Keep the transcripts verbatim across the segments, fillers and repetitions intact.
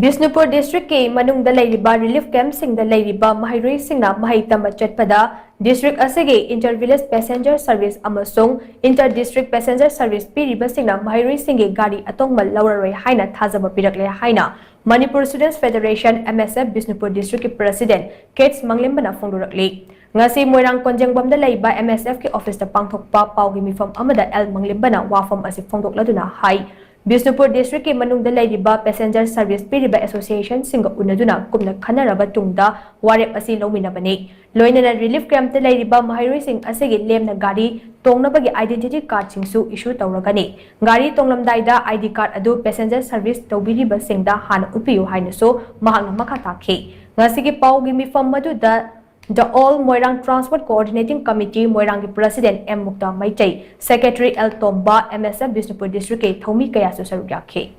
ꯕꯤꯁꯅꯨꯄꯨꯔ ꯗꯤꯁꯇ꯭ꯔꯤꯛꯀꯤ ꯃꯅꯨꯡꯗ ꯂꯩꯔꯤꯕ ꯔꯤꯂꯤꯐ ꯀꯦꯝꯞꯁꯤꯡꯗ ꯂꯩꯔꯤꯕ ꯃꯍꯩꯔꯣꯏꯁꯤꯡꯅ ꯃꯍꯩ ꯇꯝꯕ ꯆꯠꯄꯗ ꯗꯤꯁꯇ꯭ꯔꯤꯛ ꯑꯁꯤꯒꯤ ꯏꯟꯇꯔ ꯚꯤꯂꯦꯖ ꯄꯦꯁꯦꯟꯖꯔ ꯁꯔꯚꯤꯁ ꯑꯃꯁꯨꯡ ꯏꯟꯇꯔ ꯗꯤꯁꯇ꯭ꯔꯤꯛ ꯄꯦꯁꯦꯟꯖꯔ ꯁꯔꯚꯤꯁ ꯄꯤꯔꯤꯕꯁꯤꯡꯅ ꯃꯍꯩꯔꯣꯏꯁꯤꯡꯒꯤ ꯒꯥꯔꯤ ꯑꯇꯣꯡꯕ ꯂꯧꯔꯔꯣꯏ ꯍꯥꯏꯅ ꯊꯥꯖꯕ ꯄꯤꯔꯛꯂꯦ ꯍꯥꯏꯅ Manipur students federation, M S F, ꯕꯤꯁꯅꯨꯄꯨꯔ ꯗꯤꯁꯇ꯭ꯔꯤꯛꯀꯤ ꯄ꯭ꯔꯦꯁꯤꯗꯦꯟꯠ ꯀꯦꯠꯁ ꯃꯪꯂꯦꯝꯕꯅ ꯐꯣꯡꯗꯣꯔꯛꯂꯤ꯫ ꯉꯁꯤ ꯃꯣꯏꯔꯥꯡ ꯀꯣꯟꯖꯦꯡꯕꯝꯗ ꯂꯩꯕ M S F ꯀꯤ ꯑꯣꯐꯤꯁꯇ ꯄꯥꯡꯊꯣꯛꯄ ꯄꯥꯎꯒꯤ ꯃꯤꯐꯝ ꯑꯃꯗ ꯑꯦꯜ ꯃꯪꯂꯦꯝꯕꯅ ꯋꯥꯐꯝ ꯑꯁꯤ ꯐꯣꯡꯗꯣꯛꯂꯗꯨꯅ ꯍꯥꯏ, ꯕꯤꯁꯅꯨꯄꯨꯔ ꯗꯤꯁꯇ꯭ꯔꯤꯛꯀꯤ ꯃꯅꯨꯡꯗ ꯂꯩꯔꯤꯕ ꯄꯦꯁꯦꯟꯖꯔ ꯁꯔꯚꯤꯁ ꯄꯤꯔꯤꯕ ꯑꯦꯁꯣꯁꯤꯌꯦꯁꯟꯁꯤꯡꯒ ꯎꯅꯗꯨꯅ ꯀꯨꯞꯅ ꯈꯟꯅꯔꯕ ꯇꯨꯡꯗ ꯋꯥꯔꯦꯞ ꯑꯁꯤ ꯂꯧꯃꯤꯟꯅꯕꯅꯤ꯫ ꯂꯣꯏꯅꯅ ꯔꯤꯂꯤꯐ ꯀꯦꯝꯞꯇ ꯂꯩꯔꯤꯕ ꯃꯍꯩꯔꯣꯏꯁꯤꯡ ꯑꯁꯤꯒꯤ ꯂꯦꯝꯅ ꯒꯥꯔꯤ ꯇꯣꯡꯅꯕꯒꯤ identity cardꯁꯤꯡꯁꯨ issue ꯇꯧꯔꯒꯅꯤ꯫ ꯒꯥꯔꯤ ꯇꯣꯡꯂꯝꯗꯥꯏꯗ ID card ꯑꯗꯨ ꯄꯦꯁꯦꯟꯖꯔ ꯁꯔꯚꯤꯁ ꯇꯧꯕꯤꯔꯤꯕꯁꯤꯡꯗ ꯍꯥꯟꯅ ꯎꯠꯄꯤꯌꯨ ꯍꯥꯏꯅꯁꯨ ꯃꯍꯥꯛꯅ ꯃꯈꯥ ꯇꯥꯈꯤ꯫ ꯉꯁꯤꯒꯤ ꯄꯥꯎꯒꯤ ꯃꯤꯐꯝ ꯑꯗꯨꯗ The All Moirang Transport Coordinating Committee ꯃꯣꯏꯔꯥꯡꯒꯤ president M Mukta Meitei, secretary L Tomba, M S F ꯕꯤꯁꯅꯨꯄꯨꯔ ꯗꯤꯁꯇ꯭ꯔꯤꯛꯀꯤ ꯊꯧꯃꯤ ꯀꯌꯥꯁꯨ ꯁꯔꯨꯛ ꯌꯥꯈꯤ꯫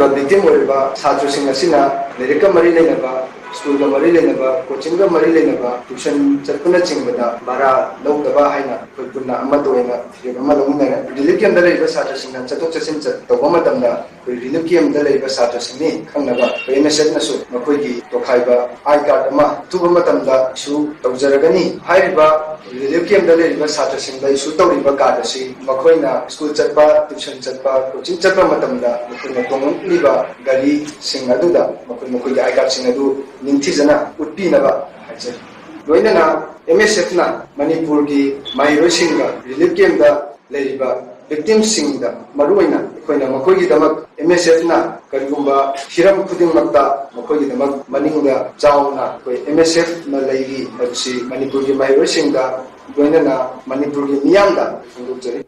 ꯚꯤꯛꯇꯤꯝ ꯑꯣꯏꯔꯤꯕ ꯁꯥꯇ꯭ꯔꯁꯤꯡ ꯑꯁꯤꯅ ꯂꯥꯏꯔꯤꯛꯀ ꯃꯔꯤ ꯂꯩꯅꯕ, ꯁ꯭ꯀꯨꯜꯒ ꯃꯔꯤ ꯂꯩꯅꯕ, ꯀꯣꯆꯤꯡꯒ ꯃꯔꯤ ꯂꯩꯅꯕ, ꯇ꯭ꯌꯨꯁꯟ ꯆꯠꯄꯅꯆꯤꯡꯕꯗ ꯚꯔꯥ ꯂꯧꯗꯕ ꯍꯥꯏꯅ ꯑꯩꯈꯣꯏ ꯄꯨꯟꯅ ꯑꯃꯠꯇ ꯑꯣꯏꯅ ꯐꯤꯔꯦꯞ ꯑꯃ ꯂꯧꯃꯤꯟꯅꯔꯦ꯫ ꯔꯤꯂꯤꯐ ꯀꯦꯝꯞꯇ ꯂꯩꯔꯤꯕ ꯁꯥꯇ꯭ꯔꯁꯤꯡꯅ ꯆꯠꯊꯣꯛ ꯆꯠꯁꯤꯟ ꯆꯠ-, ꯇꯧꯕ ꯃꯇꯝꯗ ꯑꯩꯈꯣꯏ ꯔꯤꯂꯤꯐ ꯀꯦꯝꯞꯇ ꯂꯩꯔꯤꯕ ꯁꯥꯇ꯭ꯔꯁꯤꯡꯅꯤ ꯈꯪꯅꯕ ꯑꯩꯈꯣꯏ M S Fꯅꯁꯨ ꯃꯈꯣꯏꯒꯤ ꯇꯣꯈꯥꯏꯕ I card ꯑꯃ ꯑꯊꯨꯕ ꯃꯇꯝꯗ issue ꯇꯧꯖꯔꯒꯅꯤ꯫ ꯍꯥꯏꯔꯤꯕ ꯔꯤꯂꯤꯐ ꯀꯦꯝꯞꯇ ꯂꯩꯔꯤꯕ ꯁꯥꯇ꯭ꯔꯁꯤꯡꯗ issue ꯇꯧꯔꯤꯕ card ꯑꯁꯤ ꯃꯈꯣꯏꯅ ꯁ꯭ꯀꯨꯜ ꯆꯠꯄ, ꯇ꯭ꯌꯨꯁꯟ ꯆꯠꯄ, ꯀꯣꯆꯤꯡ ꯆꯠꯄ ꯃꯇꯝꯗ ꯃꯈꯣꯏꯅ ꯇꯣꯡꯂꯛꯂꯤꯕ ꯒꯥꯔꯤꯁꯤꯡ ꯑꯗꯨꯗ ꯃꯈꯣꯏ ꯃꯈꯣꯏꯒꯤ I cardꯁꯤꯡ ꯑꯗꯨ ꯅꯤꯡꯊꯤꯖꯅ ꯎꯠꯄꯤꯅꯕ ꯍꯥꯏꯖꯔꯤ꯫ ꯂꯣꯏꯅꯅ M S Fꯅ ꯃꯅꯤꯄꯨꯔꯒꯤ ꯃꯍꯩꯔꯣꯏꯁꯤꯡꯒ ꯔꯤꯂꯤꯐ ꯀꯦꯝꯞꯇ ꯂꯩꯔꯤꯕ ꯚꯤꯛꯇꯤꯝꯁꯤꯡꯗ ꯃꯔꯨꯑꯣꯏꯅ ꯑꯩꯈꯣꯏꯅ ꯃꯈꯣꯏꯒꯤꯗꯃꯛ M S Fꯅ ꯀꯔꯤꯒꯨꯝꯕ ꯍꯤꯔꯝ ꯈꯨꯗꯤꯡꯃꯛꯇ ꯃꯈꯣꯏꯒꯤꯗꯃꯛ ꯃꯅꯤꯡꯗ ꯆꯥꯎꯅ ꯑꯩꯈꯣꯏ M S Fꯅ ꯂꯩꯔꯤ ꯍꯥꯏꯕꯁꯤ ꯃꯅꯤꯄꯨꯔꯒꯤ ꯃꯍꯩꯔꯣꯏꯁꯤꯡꯗ ꯂꯣꯏꯅꯅ ꯃꯅꯤꯄꯨꯔꯒꯤ ꯃꯤꯌꯥꯝꯗ ꯐꯣꯡꯗꯣꯛꯆꯔꯤ꯫